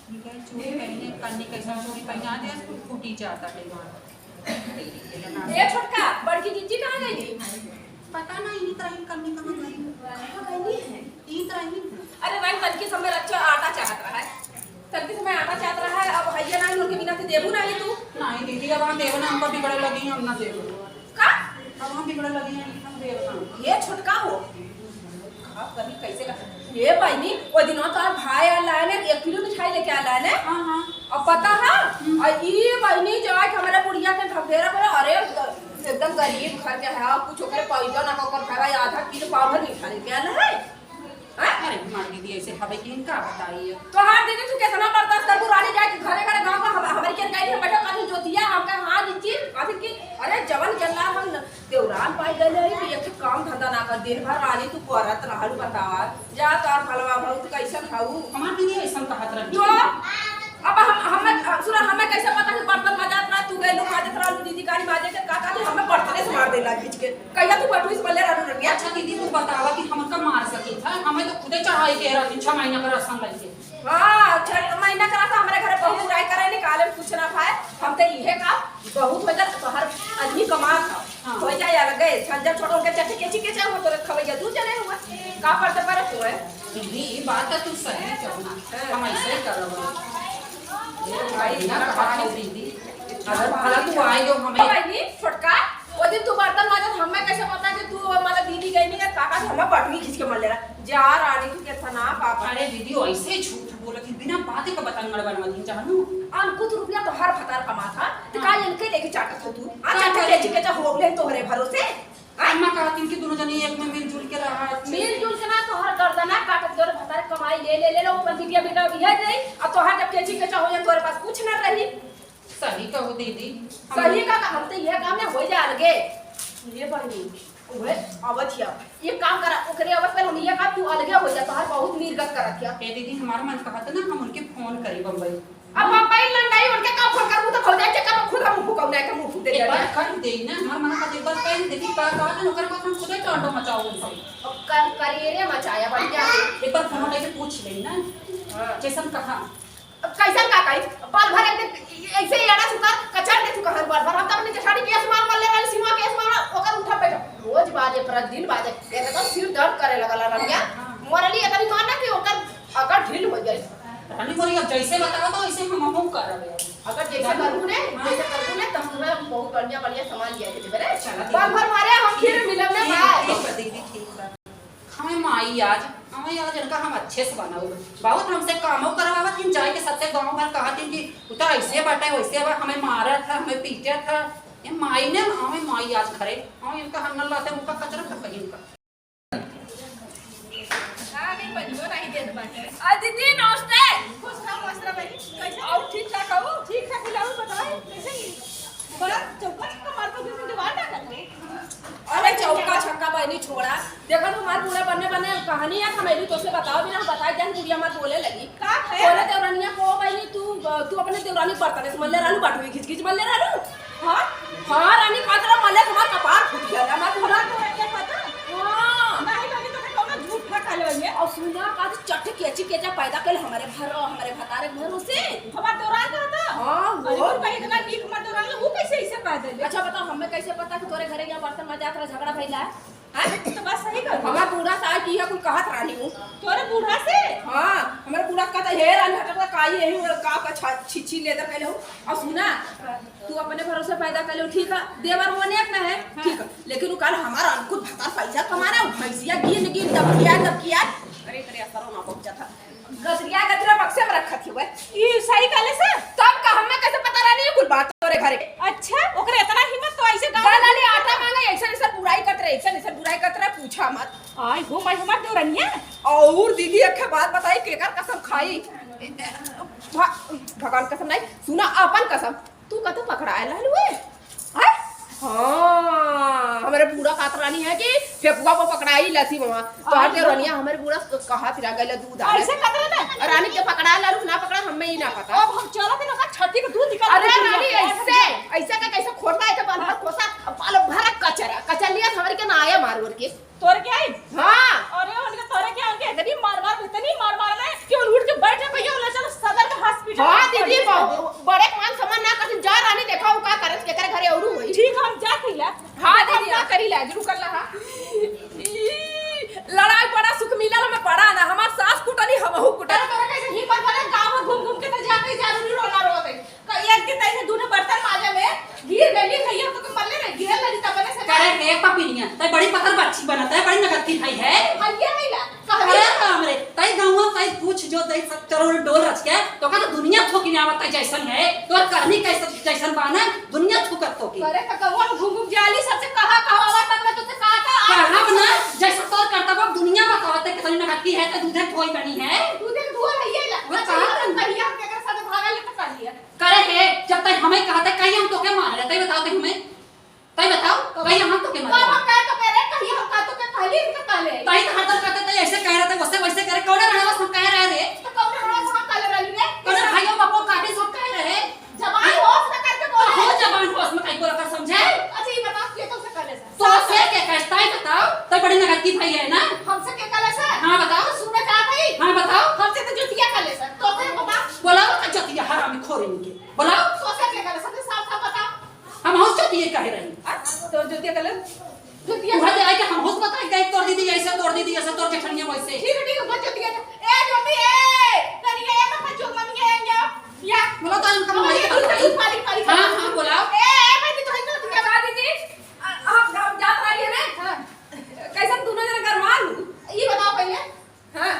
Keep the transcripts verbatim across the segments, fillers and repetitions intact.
चूड़ी पहने, कन्नी कैसा चूड़ी पहना दे, फूटी जाता है वहाँ। ए छोटका, बड़की जीजी कहाँ गई? पता नहीं, इन्हीं तरह कन्नी कहाँ गई। कहाँ गई है? इन्हीं तरह ही। अरे रानी, तनकी समय अच्छा आटा चाहत रहा है, तनकी समय आटा चाहत रहा है। अब भैया ना, उनके बिना तो देबू नहीं तू। नहीं दीदी, अब हम देबो ना, हमको बिगड़े लगी, हम ना देबो। का? अब हम बिगड़े लगी हैं, हम देबो ना। ये छोटका हो, का करी, कैसे का? ए बहिनी, ओ दिन तोहार भाई आला है ना, एक किलो मिठाई लेके आला है ना। हाँ, हाँ। अब पता है, हम्म। और ई बहिनी जो आज हमारे बुढ़िया के ढकेरा पर, अरे, एकदम गरीब घर के है, कुछ ओकरे पैसा ना, ओकर भाई आधा किलो पाव भर मिठाई लेके आला है। हाँ? अरे, हमार दीदी ऐसे हवे कि इनका बताइए। तोहार दीदी, तू कितना बर्दाश्त करबू? रानी जाए के घरे घरे गाँव का हम-, हमारी के कहीं हम बैठे, कहीं जोतिया, हम कहे, "हाँ जीजी," कहीं कि, अरे, जवन गल्ला हम देवरान पाई गए रही, तो एक ठे काम धंधा ना कर, दिन भर रानी तू करत रहलू, बतावा, जा तोर फलवा भऊ, तू कैसन हऊ? हमार दीदी ऐसन कहत रही। तो अब हम, हमें, सुना, हमें कैसे पता कि बर्तन माजत रहा, तू गइलू माजत रहलू, दीदी कानी माजे के, का, का, तू हमें बर्तने से मार देला खींच के। कहिया तू बटुई से मल्ले रहलू रनिया? अच्छा दीदी, तू बतावा कि हम का मार सकी था, हमें तो खुदे चढ़ाई के रहती छह महीना का राशन लेके। हाँ, छह महीना का राशन हमारे घर बहुत बुराई करे, निकाले में कुछ ना पाए, हम तो इहे का बहुत हो जात, तोहर आदमी कमात ह। हाँ। हो जाए अलगे, झंझट छोड़, उनके चट्टी केची केचा हो, तोरे खवैया दू जने हुए। का पड़ते पड़त हुए? दीदी, ई बात तो तू सही कहू। हाँ। हम ऐसे ही करब। ये भाई, ना कहा है दीदी। अगर भला तू आए जो हमें ओ भाई, छोटका, ओ दिन तू बर्तन माजत, हमें कैसे पता कि तू, मतलब, दीदी गई नहीं है, काका से हमें बटुई खींच के मर ले रहा। जा रानी, तू कैसा ना पापा। अरे दीदी, ऐसे झूठ बोलत ही, बिना बात के बतंगड़ बनवा दी, जानू। अनकुत रुपया तो हर भतार कमात ह, त हाँ। काल इनके लेके चाटत हो तू? आ हाँ, चाटे अरे। के चिके चा हो गए तोहरे भरोसे? आ? अम्मा कहती कि दोनों जने एक में मिलजुल के रहा, अच्छे से। मिलजुल के ना, तोहर गर्दना काटत, तोहरे भतार कमाई ले, ले, ले, ले, ऊपर बिटिया बेटा बिया जाई, आ तोहर जब केची केचा हो जाए, तोहरे पास कुछ ना रही। सही कहू दीदी। हम सही का, हम तो यह काम में हो जा अलगे। ये बहिनी, उहे आवत हिया। ये काम करा, ओकरे आवत पर हम ये काम तू अलगे हो जा, तोहार बहुत नीरगत करत हिया। ए दीदी, हमार मन कहत ना हम उनके फोन करी बम्बई। अब बम्बई लंडई उनके का फोन करबू तो भौजाई के करबू, खुद हम मुंह फुकौना के मुंह फूटे एक बार जाए। कर दे ना, हमार मन कहत एक बार कह दे, देखी का कहत ना, ओकर बाद हम खुदे कांडो मचाओ उनसे। अब कर, करिए रे मचाया बढ़िया से। एक बार फोन करके पूछ ले ना। हाँ। जैसन कहा। अब कैसन का कही? पल भर एक दिन ऐसे ही एड़ा सुता कचर दे चुका है पल भर। हम तो अपनी जेठानी केस मार, मल्ले वाली सीमा केस मार, ओकर उठा बैठा। रोज बाजे, पर दिन बाजे, ये तो सिर दर्द करे लगल रनिया। मरली इतनी मार ना कि ओकर अकड़ ढील हो गई। रानी मोरी, अब जैसे बताओ तो वैसे हम हमहू करब। अगर जैसे रानी, करबू ने, हाँ। जैसे करबू ने, तब तुम्हें हम बहुत बढ़िया, बढ़िया सामान लिया के देबे रे। चला दीदी। पल भर मारे, हम फिर ठीक, मिलब ने ठीक, भाई। ठीक बा दीदी, ठीक बा। हमें माई आज, हमें आज इनका हम अच्छे से बनाऊ। बहुत हमसे कामो करवावत, हम जाए के सबसे गाँव भर कहत हन कि उ तो ऐसे बाटे, वैसे बा, हमें मारत ह, हमें पीटत ह। ये माई ने, हमें माई आज खरे, हम इनका हम न लाते, उनका कचरा कर कहीं इनका। आ गई, बनियो नहीं देत बाटे। आ दीदी, नमस्ते। खुश रहो, मस्त रहो बहिनी। कैसे? और ठीक ठाक हो? ठीक ठाक, बुलाओ, बताओ, कैसे ही? बड़ा चौका छक्का मारता, दीवार ना करते। अरे चौका छक्का बहिनी छोड़ा, देखो तो हमार पूरा बन्ने बन्ने कहानी है, थमेली तो से बताओ बिना हम बताए जान बुढ़िया मत बोले लगी। का है? बोले देवरानिया को, बहिनी तू, तू अपने देवरानी बर्तन से मल्ले रहलू, बाटू घिच घिच मल्ले रहलू। हाँ? हाँ रानी, का तरह मल्ले हमार कपार फूट गया, हमार पूरा। तो है क्या पता? हाँ। नहीं लगी तो कौनो झूठ फटा ले बनिए। और सुना का चट्ट केची केचा पैदा कल हमारे घर, हमारे भतारे घर से। हमार देवरान का था? हाँ, अरे वो। भाई इतना नीक हमार देवरान, वो कैसे इसे पैदा ले? अच्छा बताओ, हमें कैसे पता कि तोरे घरे यहाँ बर्तन माजात रहा, झगड़ा भइला है? हैं? तो बात सही कर। हमार बूढ़ा से आज की है कुल कहत रानी हूँ। तोरे बूढ़ा से? हाँ, हमारे बूढ़ा कहता, "हे रानी, हटा तो काई यही और का का छा-, छिछी लेदर कैले हो?" और सुना, तू अपने भरोसे पैदा कैले हो, ठीक है, देवर होने एक ना है, हाँ। ठीक है, लेकिन वो कल हमारा अनकुत भतार पैसा कमा रहा है, भैंसिया गिन गिन दबकिया दबकिया, अरे, तेरे असरो ना पहुंचा था। गदरिया गदरिया बक्से में रखत हुए। ई सही कहले से? तब का हमें कैसे पता रहनी है कुल बात तोरे घरे? अच्छा, ओकरे इतना हिम्मत तो ऐसे गाँव गाल वाली आटा मांगे, ऐसे ऐसे बुराई करत रहे, ऐसे ऐसे बुराई करत रहे, पूछा मत। आई हो माई, हमार देवरनिया। और दीदी एक बात बताई, केकर कसम खाई? भा-, भगवान कसम नहीं, सुना अपन कसम। तू कतो पकड़ाए रहलू है? हैं? हाँ, हमरे बूढ़ा कहत रहनी है कि फेफुआ पर पकड़ाई लसी मवा। तो अरे आके रानिया हमरे बूढ़ा कहत रह गइल दूध आवे। ऐसे कहत रहे ना? रानी के पकड़ाए लालू ना पकड़ा, हमें ही ना पता। अब हम चलत ना का छाती के दूध निकाल अरे के रानी, पिया। ऐसे, ऐसे का कैसे खोलता है तो बाल भर खोसा, बाल भर कचरा, कचलिया हमरे के ना आया मार ओर के। तोरे के आई? हाँ। अरे उनके तोरे के आके इतनी मार मार, इतनी मार मार में कि उन उठ के बैठे भैया, उन्हें चलो सदर में हॉस्पिटल। इलाज रुकल रहा। ई, लड़ाई बड़ा सुख मिलल में पड़ा ना, हमार सास कुटनी, हमहू कुटनी। तोरा कैसे हिम्मत भरे गाँव में घूम घूम के तो जाते ही जानू नहीं रोना रोत है। क-, एक दिन तैसे दूनो बर्तन माजे में गिर गई, भैया तो तुम मरले रहे, गिरल लगी तब से करे हे पपिनिया, तै बड़ी पत्थर बच्ची बनत है, बड़ी नगद की भाई है। भैया नहीं ना, कहले अरे राम रे, तै गौवा तै पूछ जो तै सब चरोल डोल रच के, तो का तो दुनिया थोकी ना आवत है जैसन है, तोर करनी कैसन, जैसन बाना, दुनिया थूकत थोकी। अरे तो गौवा में घूम घूम जाली, सबसे कहा कहा आवा, तब मैं तुझसे कहा था, आज कहब ना, जैसा तोर करता वो दुनिया बतावत है, कितनी नगद की है, तो दूधे धोई बनी है। दूधे धोई है ये ला। वो अच्छा, कहा ये था? कहिया हम केकर साथ भागल तो कहिया। करे हे, जब तक हमें कहते, कहीं हम तो के मार लेते, बताओ तै हमें। तै बताओ, कब कहीं हम तो के मार कब हम लेते। कहे तो कह रहे, कहीं हम का तो के कहली, इनका कहले। तै तो हरदम कहते, तै ऐसे कह रहे थे, वैसे, वैसे कह रहे, कौन रहा हम कह रहे रे? तो कौन रहा हम कहले रहली रे? कौन भाइयों बापों का भी सब कह रहे? जबान हैं? होश में करके बोले। हो जबान होश में कहीं बोला कर समझे? अच्छा, ये बताओ, ये तो से कहले सर। तो से के कहता है, बताओ, तो बड़ी नगद की भाई है ना? हमसे के कहले सर? हाँ, बताओ। सुने का भाई? हाँ, बताओ। हमसे तो जुतिया कहले सर। तो से बता। बोलाओ तो जुतिया हरामी खोरे इनके। बोलाओ। तो से के कहले सर? साफ साफ बताओ। हम होश जुतिया कह रही। आ, तो जुतिया कहले? जुतिया उहे दे आई के हम होश बताई, गई तोर दीदी ऐसे, तोर दीदी ऐसे, तोर जेठनिया वैसे। ठीक है, ठीक है, बस जुतिया। ए, ज्योति, ए, कनिया, ए, मत जो, मम्मी, ए, या, या। बोला तो इनका मम्मी, मम्मी, खाली, खाली, खाली। हाँ, हाँ, बोलाओ। ए, ए, भाई, तो ही तो जुतिया। बता दीदी, आ, हम, हम जात रही है ना? हाँ। कैसन दोनों जने गरमान? ई बताओ पहले। हाँ।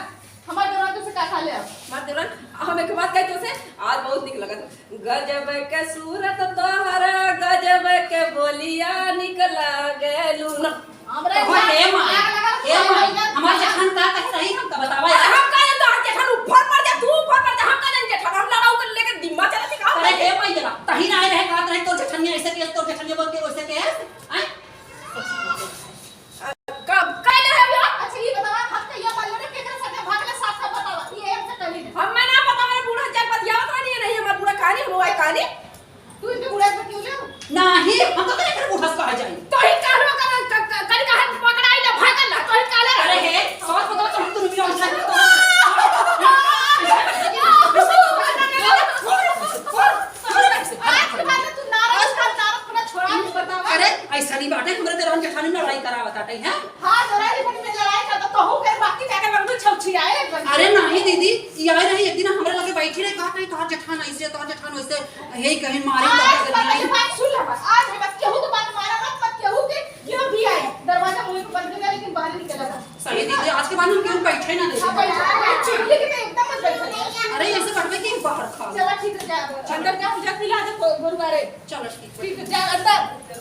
हमार देवरान तुझसे का खा ले अब? हमार देवरान, हम एक बात कही तुझसे, आज बहुत निक लगत। गजब के सूरत तोहर, गजब के बोलिया निक लागेलू ना। हमरा तो इहाँ हे माई, आग लगा, हे माई, लगा, हमार लगा। जेठान का कहे रही हमका बतावा अरे यार। हम का जान तोहर जेठान ऊपर मर जा, तू ऊपर मर जा, हम का जान जेठान, हम लड़ाऊ कर लेके दिम्मा चला सिखा। अरे हे माई जरा, तही ना आए रहे, कहत रहे तोर जेठनिया ऐसे केस, तोर जेठनिया बोल के वैसे केस, हैं? कब? काहे ले है वो? अच्छा, ये बतावा, हम कहिया बोल रहे, केकरे साथे भागले, साफ साफ बतावा। ये हमसे कहली ना। हम मैं ना पता, हमारे बूढ़ा जब बतियावत रहनी है, नहीं, हमारे बूढ़ा कहानी, हम वो कहानी। तू इनके बूढ़ा से क्यों जाओ? नहीं, हम तो तेरे बूढ़ा से कहा जाए। तो ही कहलो कर, क-, क-, करी कहा पकड़ाई ना, भागल ना, तो ही कहले अरे रहे। हे, सवाल बताओ, तुम, तुम भी आज के बाद तू नाराज कर, नाराज अपना छोड़ा के बतावा। अरे, ऐसा नहीं बात है, हमारे देवरान जेठानी में लड़ाई करावत आटे हैं। हाँ, देवरान जेठानी में लड़ाई करता तो हूँ, फिर बाकी क्या कर, लगू छौछी आए, लगू। अरे नहीं दीदी, ये आए रही, एक दिन हमारे लगे बैठी रही, कहा, "नहीं, तोहार जेठान ऐसे, तोहार जेठान वैसे, यही कहीं मारे, आज बात के बाद करनी।" ये बात सुन ले, बस। आज के बाद केहू के बात मारा मत, मत केहू के, केहू भी आए, दरवाजा मुंह पे बंद कर दे, लेकिन बाहर निकल जा। सही दीदी, आज के बाद हम केहू बैठे ना दे। हाँ, बैठे ना, बैठे। लेकिन एकदम मत बैठे। अरे, ऐसे करबे कि बाहर खा। चला, ठीक है, जा, अंदर जा, पूजा के लिए आ जा, गो-, गुरुवारे। चलो, ठीक है। ठीक है, जा, अंदर।